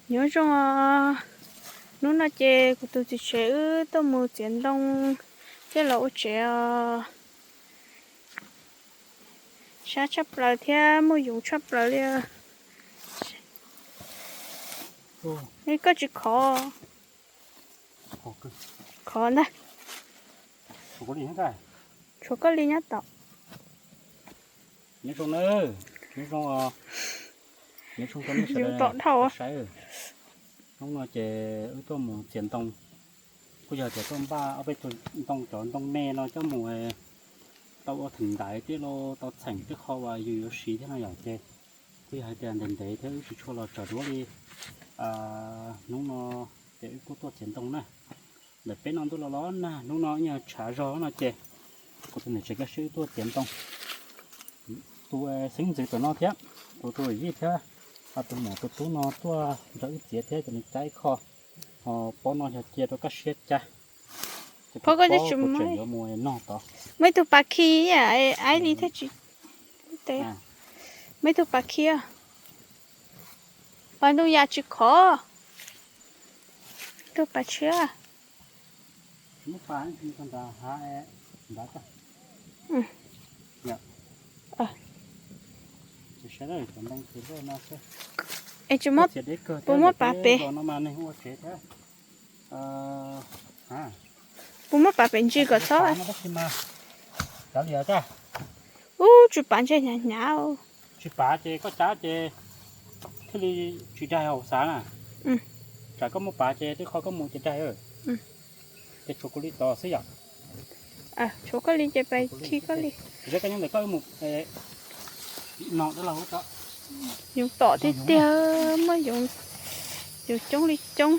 Nyob zoo os, hnub no ces kuv tus txiv tsev wb tuaj mus txiav ntoo thiab los ua tsev os. Sab tshaj plaws thiab muaj yoov tshaj plaws li. Koj tsis khov? Khov ntag. Tshuav koj li nyob tom. Nyob zoo, nyob zoo, nyob zoo rau nej sawv daws saib. Hnub no ces wb tuaj mus txiav ntoo, kuj yog tias tuaj npaj ob peb tug ntoo, cov ntoo me no coj mus tau ua theem ntaiv thiab los tau txheem tej qho uas yus yuav siv thiab no yom. Ces kuj yog hais tias ntev ntev thiab wb tsis tshua los tsaws duab li. Hnub no ces wb kuj tuaj txiav ntoo na. Ntawm peb no ntuj los los nag, hnub no ib nyuag tshav zog no ces kuv tus niam tsev kaj siab wb tuaj txiav ntoo. Tus xeeb ntxwv tom no thiab, kuv tus yij thiab, tus muam tus tub no tuaj nrog wb txiav thiab, ces nws cab ib qho, ho pob no yog cia rau kaj siab cab. Pob koj tseem yuav mus noj tod. Muaj ib tug pas khi, aib li thiaj tsis, muaj ib tug pas khi, pas ntoo yam tsis khov, ib tug pas tshiab. Es tsis muab, puas muab pav pem? Puas muab pav pem ntsis kom txhob? Ub, tsw pav ntsej hnyav hnyav. Tsis pav ces koj cab ces thiaj li tsis daig hauv xav na. Tsam koj muaj pav ces tej qho koj mus ces daig. Ces tshuav kuv li tod xwb yom. Tshuav koj li ces pais khi koj li. Zeb koj nyob ntawm koj mus no dab laug. Yoov tom tiag tiag, muaj yoov coob li coob.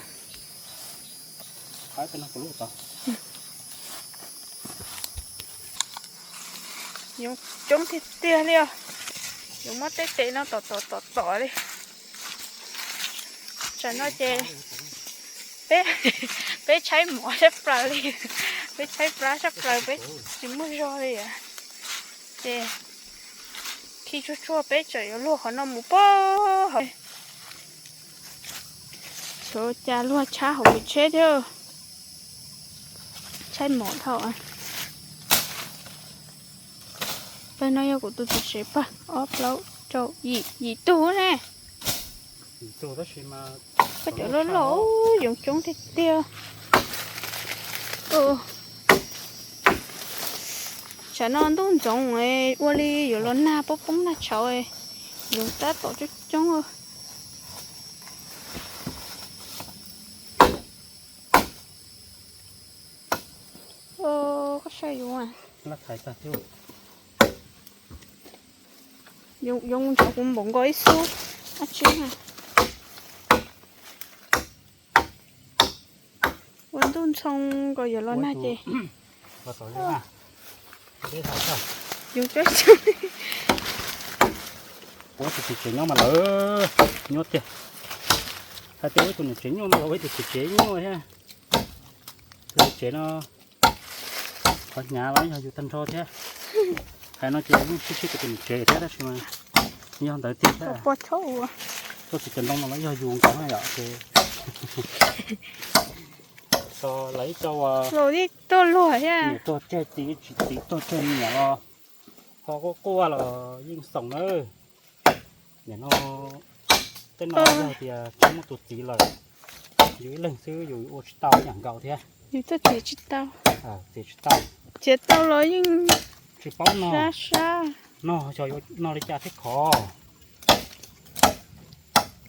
Yoov coob tiag tiag li os. Yoov muab tej tes no tom tom tom tom li. Tsam no ces peb, peb tshaib mov sab plaws li. Peb tshaib plab sab plaws, peb tsis muaj zog li. Ces khi tsuag tsuag peb tseem yuav luag qhov no mus pab hauv. Xyov cas luag tshab hauv pes tsheb thiab. Tshaib mov dhau. Pawg no yog kuv tus txiv tsev pawg, ob plaub rau yim, yim tug ne. Koj cov loj loj, yoov coob tiag tiag. Tsam no ntuj ntxoov ua li yuav los nag poob poob nag tshauv, yoov tab tom coob coob. Koj saib yoov. Yoov ntxoov kuv npaum nkaus ib xub dab tsi na. Ua ntuj ntxhoo nkaus yuav los nag ces. Yoov coob coob. Ua tus txiv tsev nyob mas lawv nyuaj tiag. Hais tias ua tus niam tsev nyuaj mas los ua tus txiv tsev nyuaj thiab. Tus txiv tsev no qhov hnyav los yog yus tag nrho thiab. Hais no ces yeej sib sib tus niam tsev thiab tab sis mas yog ntawd tiag thiab. Tuaj txiav cov ntoo no los yog yus nkaus na yom ces. Lawv ib co tuaj luag thiab, niam tuaj tseg txiv, txiv tuaj tseg niam los ho quaj quaj los yeej xoom na. Nim no tej no yog tias tsis muaj tus txiv lawm, yus ib leeg xwb yus ua tsis tau ib yam nkaus thiab. Yus tuaj txiav tsis tau. Txiav tsis tau. Txiav tau los yeej tsis paub no. Sab sab. No xyov yuav no li cas thiaj khov.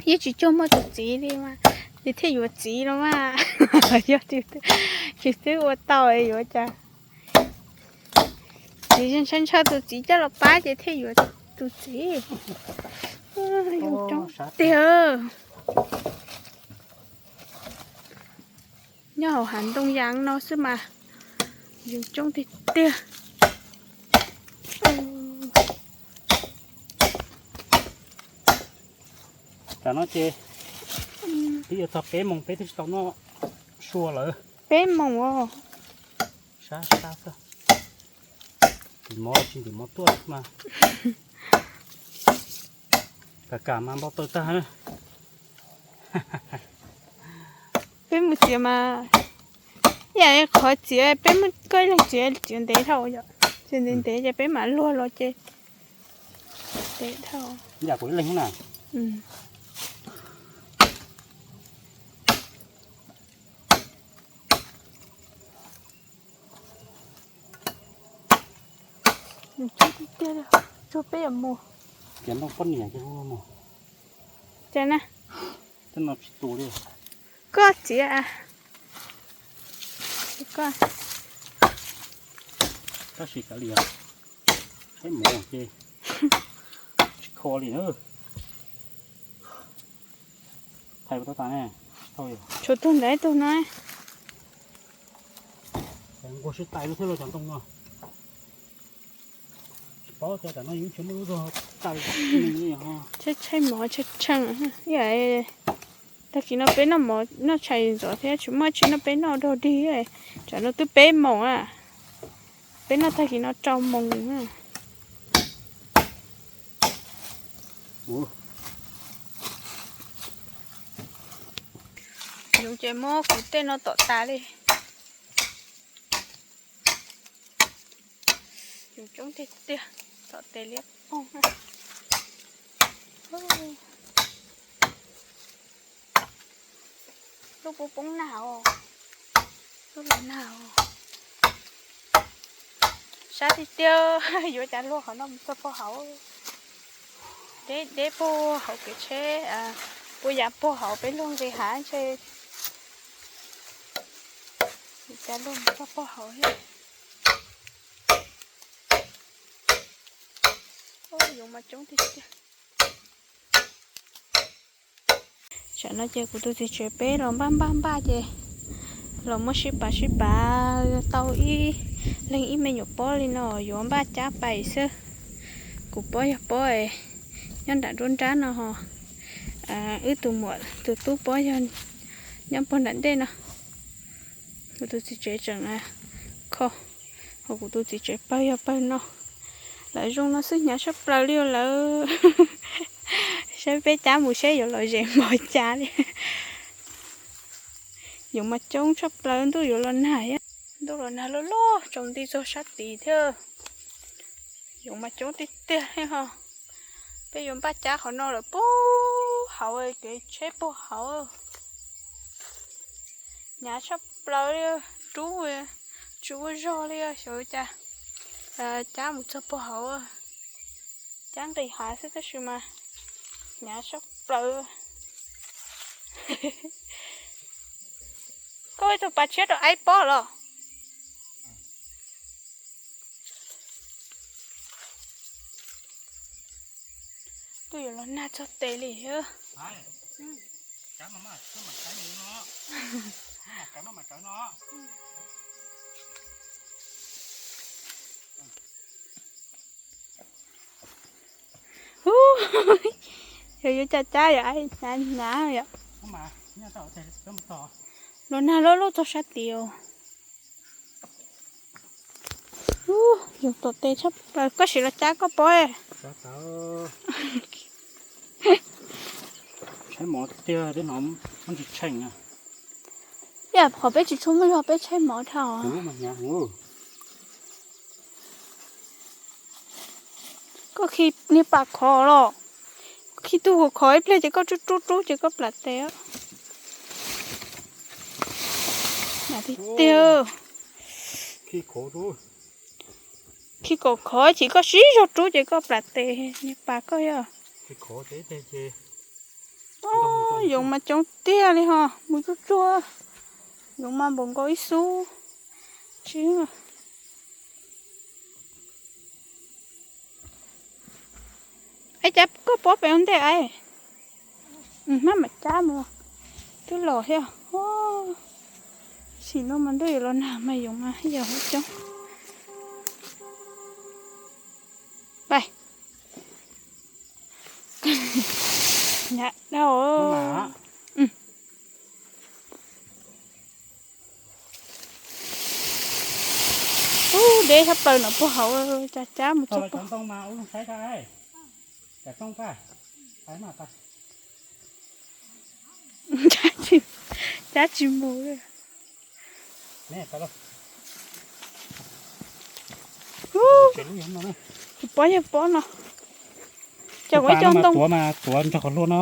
Yeej tsis cuag muaj tus txiv li mas, ces thiaj yuav txiv no mas. Yog tsis twb ua tau yuav cas. Txiv ntshaw ntshaw tus txiv coj los pab ces thiaj yuav tus txiv. Yoov coob tiag. Nyob hauv hav ntoo yas no xwb mas yoov coob tiag tiag. Tam no ces twb yuav txog peb moos peb twb tsis tau noj sua lawm. Peb moos os. Sab sab xwb. Ntim mov tsis ntim mov tuaj mas. Kam kam mas npau taws tag. Peb mus txiav mas, yam qhov txiav peb muab koj ib leeg txiav txiav ntev dhau yom, txiav ntev ntev ces peb mam luag los ces ntev dhau. Yam kuv ib leeg na. Tsuag peb yuav mus. Ces noj poj niam ces mus. Ces na. Tej no tsis tu li. Koj txiav. Koj. Tab sis kav liam, saib mov ces tsis kho li na. Thaiv tau tas ne. Tshuav tug ntawd ib tug no. Nquag sib tais lub thiab los cov ntoo no. Tsis paub tias tam no yus tsis muaj lub zog tais li ho. Tshaib tshaib mov tshaib tshaib. Tag kis no peb noj mov noj tshais ntxov thiab tsis muaj tsheb noj peb noj dog dig. Tsam no twb peb moos a, peb noj tag kis no rau moos. Yus ces muab kuv tej no tom tas li. Yus coob tiag tiag, tom tes liab phooj. Lub poob poob nag os, lub los nag os. Sab tiag tiag, yuav cas luaj qhov no mus txog puag hauv. Deb deb puag hauv kev tsheb, puag yav puag hauv peb luag nqis hav ntshe. Yuav cas luaj mus txog puag hauv thiab. Yoov mas coob tiag tiag. Tsam no ces kuv tus txiv tsev peb los npaj npaj npaj ces los muab sib pav sib pav tau ib leeg ib me nyuam pob li no yuav npaj cab pais xwb. Kuv pob yog pob nyob nram nruab nrab no ho, wb tus muam tus tub pob yog nyob puag nram ntej no. Kuv tus txiv tsev tseem kho, ho kuv tus txiv tsev pawg yog pawg no. Lawv zoo no xwb hnyav tshaj plaws li lawm. Saib peb cab mus seb yuav los zem npaum cas li. Yoov mas coob tshaj plaws, ntuj yuav los nag thiab. Ntuj los nag loj loj tsaus nti txog sab tid thiab. Yoov mas coob tiag tiag li ho. Peb yuav npaj cab qhov no lawm puag hauv kev tsheb puag hauv. Hnyav tshaj plaws li, rub tsis ua zog li, xyov cas cab mus txog puag hauv. Cab nqis hav xwb tab sis mas hnyav tshaj plaws. Koj ib tug pas tshiab rau aib pob los? Twb yuav los nag txog tes li thiab. Yog yuav cab cab yom, hnyav hnyav yom. Los nag loj loj txog sab tid. Yoov tom tes tshaj plaws, koj sim los cab koj pob. Tshaib mov tiag, tej no muab ntsis tsheej. Ib yam qhov peb tsis tshua muaj zog peb tshaib mov dhau. Koj khi niag pas khov los, koj khi tug hauv khov ib pliag ces koj rub rub rub ces koj plam tes. Tiag, khi kaum khov ces koj sib zog rub ces koj plam tes, niag pas koj yog. Yoov mas coob tiag li ho, mus tsuag tsuag, yoov mas npaum nkaus ib xub tsis. Ab, cab koj pob pem ua ntej ab. Hmab mam cab mus, twb los thiab. Sim no mas ntuj yuav los nag mas yoov mas yog coob. Pais. Hnyav dhau. Ub, deb tshaj plaws no puag hauv, cab cab mus txog puag. Cov ntoo mas ua zoo saib tag, cov ntoo tag. Pais mas tag. Cab tsis mus. Tus pob yog pob no. Cov ua ib co ntoo tuav mas tuav nrog qhov hlua no.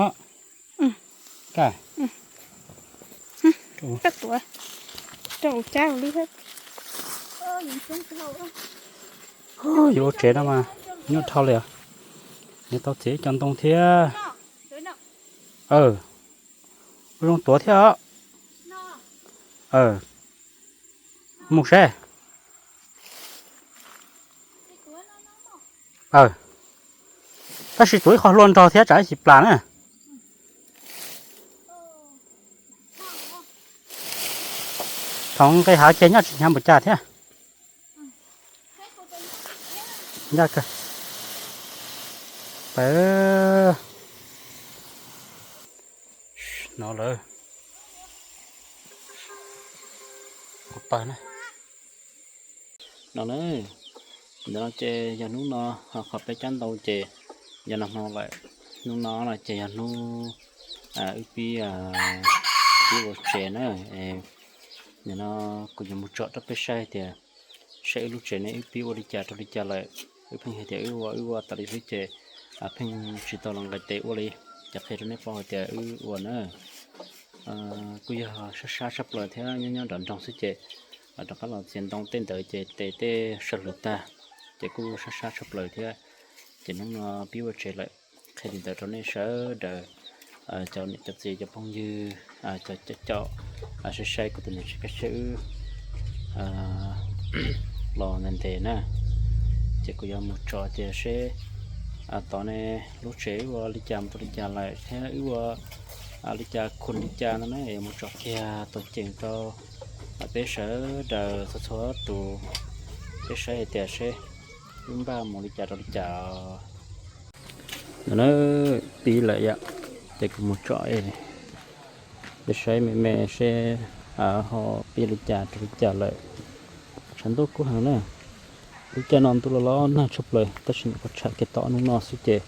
Koj tuav rau kuv cab li thiab. Yuav ua tsev no mas nyuaj dhau li os. Nws tau txiav ib co ntoo thiab. Ua zoo tuav thiab os. Mus seb. Tab sis tuav ib qho hlua nrog thiab tsam ib chim plas na. Thaum nqis hav ces nyob tsis hnyav npaum cas thiab. Ncaj kawg. Pawg no lawm. Kuv pawg na. No na, ntawm no ces yog hnub no, qhov peb cab ntoo ces yog nag hmo lawm. Hnub no no ces yog hnub wb pib, pib ua tsev na. Nim no kuv yuav mus tsom rau peb saib tias saib wb lub tsev ne wb pib ua li cas rau li cas lawm. Wb pheej hais tias wb ua wb ua tas li xwb ces pheej tsis tau los nqis tes ua li. Ces qhia rau nej paub hais tias wb ua na, kuj yog sab sab tshaj plaws thiab, nyob nyob nram nroog xwb ces rov qab los txiav ntoo tej ntawd ces tes tej sawv lawm tag, ces kuj sab sab tshaj plaws thiab. Ces hnub no pib ua tsev lawm, qhia li ntawd rau nej sawv daws, cov niam cov txiv cov phooj ywg, cov cov saib saib kuv tus niam tsev peb saib wb los ntev ntev na. Ces kuv yuav mus tsom tias seb tod ne lub tsev wb ua li cas mus tau li cas lawm thiab wb ua li cas khu li cas no na, yuav mus tsom kiag tau ceem rau peb sawv daws txhua txhua tus, peb saib hais tias seb wb npaj mus li cas rau li cas. No na, pib lawm yom, ces kuv mus tsom peb saib me me seb ho pib li cas rau li cas lawm. Tshav ntuj kub heev na, lub caij no ntuj los los nag tshaj plaws tab sis nyuam qhuav tshav kiag tau ob hnub no xwb ces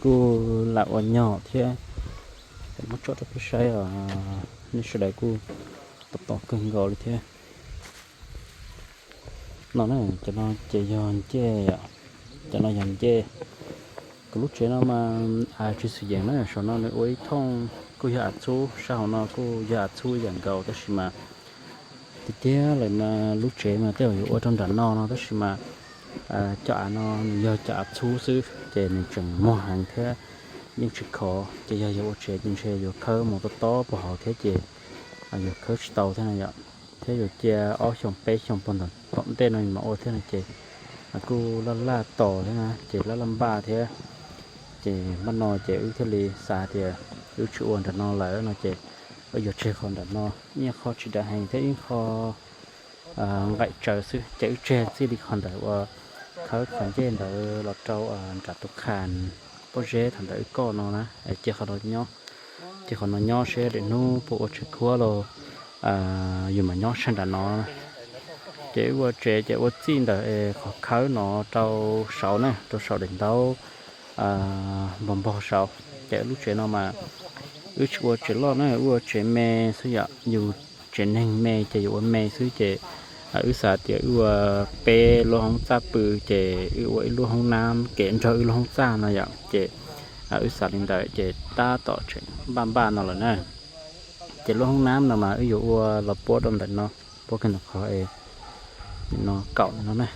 kuj lam ua nyog thiab. Muab tsom rau peb saib os, nej sawv daws kuj tos tos kawg nkaus li thiab. No na, cov no ces yog ncej, cov no yog ncej. Kuv lub tsev no mas tsis xwm yeem na, saum no nws ua ib thooj kuj yog av txhub, sab hauv no kuj yog av txhub ib yam nkaus tab sis mas tiag tiag lawm mas lub tsev mas tej zaum yuav ua rau nram no no tab sis mas cov av no nws yog cov av txhub xwb ces nws tseem muag heev thiab yeej tsis khov. Ces yog yuav ua tsev ces ntshe yuav khawb mus tob tob puag hauv thiab ces yuav khawb tsis tau thiab no yom. Thiab yuav cia ob xyoos peb xyoos puag ntawm tom ntej no mas ua thiab no ces kuj laj laj tos thiab na ces laj laj npaj thiab. Ces npaj no ces wb thiaj li xav tias wb tsis ua nram no lawm no ces wb yuav tseg qhov nram no, ib qho tsis dav heev thiab ib qho nqaim tsawv xwb ces wb tseg txij li qhov ntawd uas khawb qhov ncej ntawd los rau nram tus qhas pob zeb thaum ntawd wb koj no na, cia qhov no nyob, cia qhov no nyob seb lwm hnub puas ua tsev khuab los yus mam nyob sab nram no. Ces wb ua tsev ces ua txij ntawm qhov khawb no rau saud na, rau saum daim ntaub npog npog saud. Ces lub tsev no mas wb tsis ua tsev loj na, wb ua tsev me xwb yom, yus tsev neeg me ces yus ua me xwb ces wb xav tias wb ua peb lub hoob txaj pw ces wb ua ib lub hoob nab kev nrog wb lub hoob txaj no yom. Ces wb xav li ntawd ces tab tom tseem npaj npaj no lawm na. Ces lub hoob nab no mas wb yuav ua los puab rau ntawm no, puab kiag ntawm qhov es nim no kaum no na,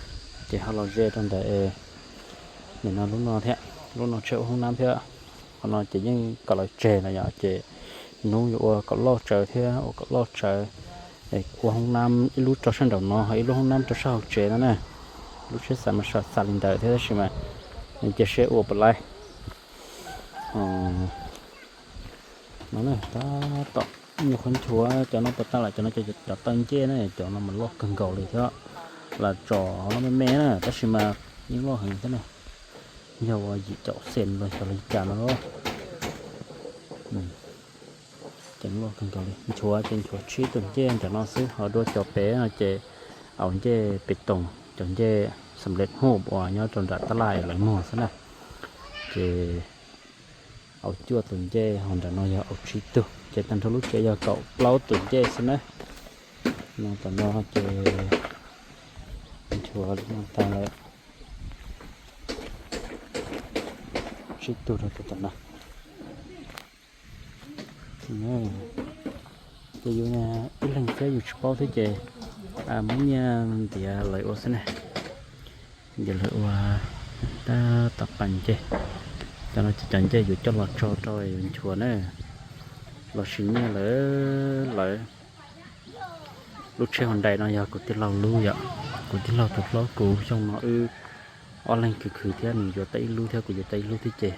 ces ho los ze rau ntawm es nim no lub no thiab, lub no tseg ua hoob nab thiab. Qhov no ces yeej kom lawv tseg no yom, ces hnub yuav ua kom loj tsawv thiab, ua kom loj tsawv, ua hoob nab ib lub rau sab nraum no ho ib lub hoob nab rau sab hauv tsev no na. Lub siab xav mas xav li ntawd thiab tab sis mas cia seb ua puas laib. No na, tab tom nyuag qhuav nchuav cov no puas tag lawm, cov no cov taw ncej na, cov no mas loj kawg nkaus li thiab. Lam tsom hauv no me me na tab sis mas yeej loj heev thiab na. Yog ua yim caum xees los xyov li cas no. Ces loj kawg nkaus li, nchuav ces nchuav tsib tus ncej ntawm no xwb, ho dua cov pem no ces au ncej pem toos, cov ncej xam lej hub uas nyob rau nram tab laj lawv muag xwb na. Ces Au cuaj tus ncej, ho nram no yog au tsib tug, ces tag nrho lub tsev yog kaum plaub tus ncej xwb na. No tom no ces nchuav no tag lawm, tsib tug rau tom no. Ces yus ib leeg thiab yus tsis paub thiab ces muab nyiaj ntiav lawv ua xwb ne. Ntiav lawv ua tab tom pas ncej. Cov no ces cov ncej yus coj los tso rau yus nchuav na, los sis nyiaj lawv lawv. Lub tsheb Hyundai no yog kuv tij laug lub yom, kuv tij laug tus hlob kuv. Xyoo no wb ob leeg khwv khwv thiab, nws yuav tau ib lub thiab kuv yuav tau ib lub thiab ces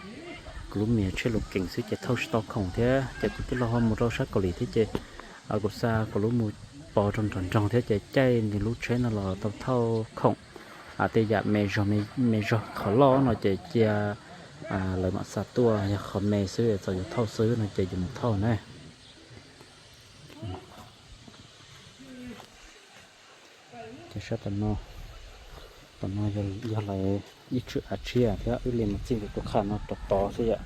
kuv lub mas yog tsheb lus keem xwb ces thauj tsis tau khoom thiab ces kuv tij laug ho mus rau sab Kaus Lim thiab ces kuv xa kuv lub mus pov rau nram nroog thiab ces caij nws lub tsheb no los tau thauj khoom. Tej yam me zog, me zog qhov loj no ces cia lawv mam xa tuaj, yog qhov me xwb txawm yuav thauj xwb no ces yus mus thauj na. Ces sab tom no, tom no yog lawv ib tswm av tshiab thiab wb li mus txij tus qhov no rov tod xwb yom.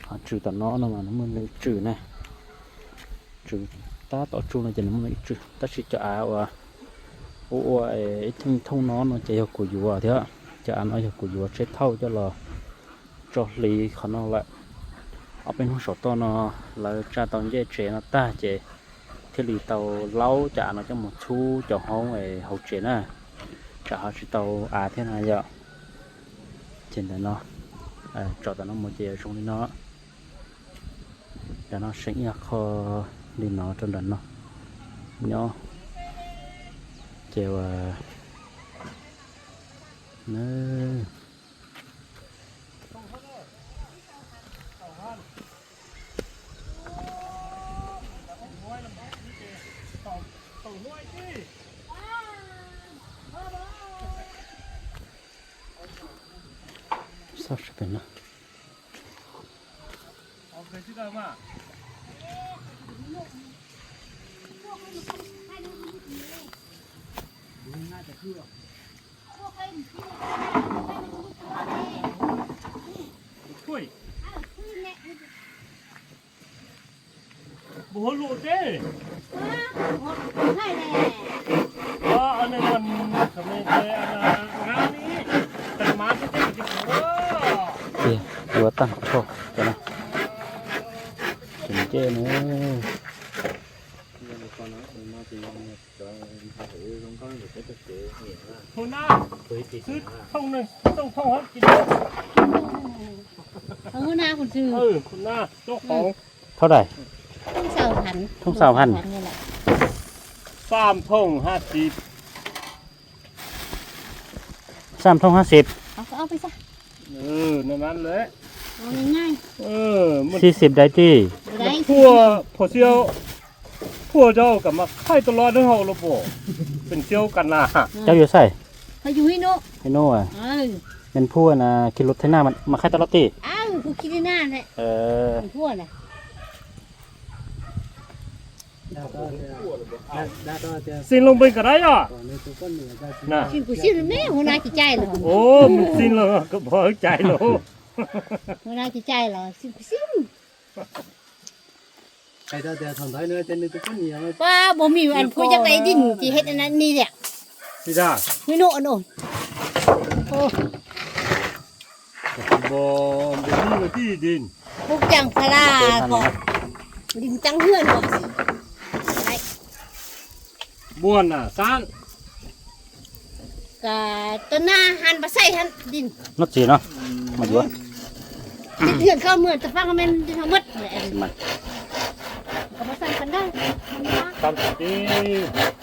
Ho tswm tom no no mas nws muaj nws tswm na, tswm tab tom tsuj no ces nws muaj nws ib tswm, tab sis cov av uas ua ua ib theej thooj no no ces yog kuv yuav thiab. Cov av no yog kuv yuav tsheb thauj coj los tso hliv qhov no lawm. Ob peb hnub saum toj no lawv tsa tau ncej tsev no tag ces thiaj li tau laub cov av no coj mus txhub cov hoob hauv tsev na, tsam ho tsis tau av thiab na yom. Ces ntawm no, tsom tom no mus ces yuav zoo li no. Nram no seem ib qho li no rau nram no nyob. Ces ua Yuav tag nrho cov no. Tus ncej na. Thauj dais. Thoob xaus hab. Xab thoob hab xib. Xib xib dais tij. Phua, phua siab, phua rau kam mas khaij tau los neeg haus los puas, peem siab kam na. Cov yuav saib. Hnub, hnub, nphuaj na khi lus thej naj mas khaij tau los tij. Xeev Loos npe kawg dab yog? Xeev Loos koj pom cai los. Npua na sab. Noj txiv no mas yuav. Tam sim tij.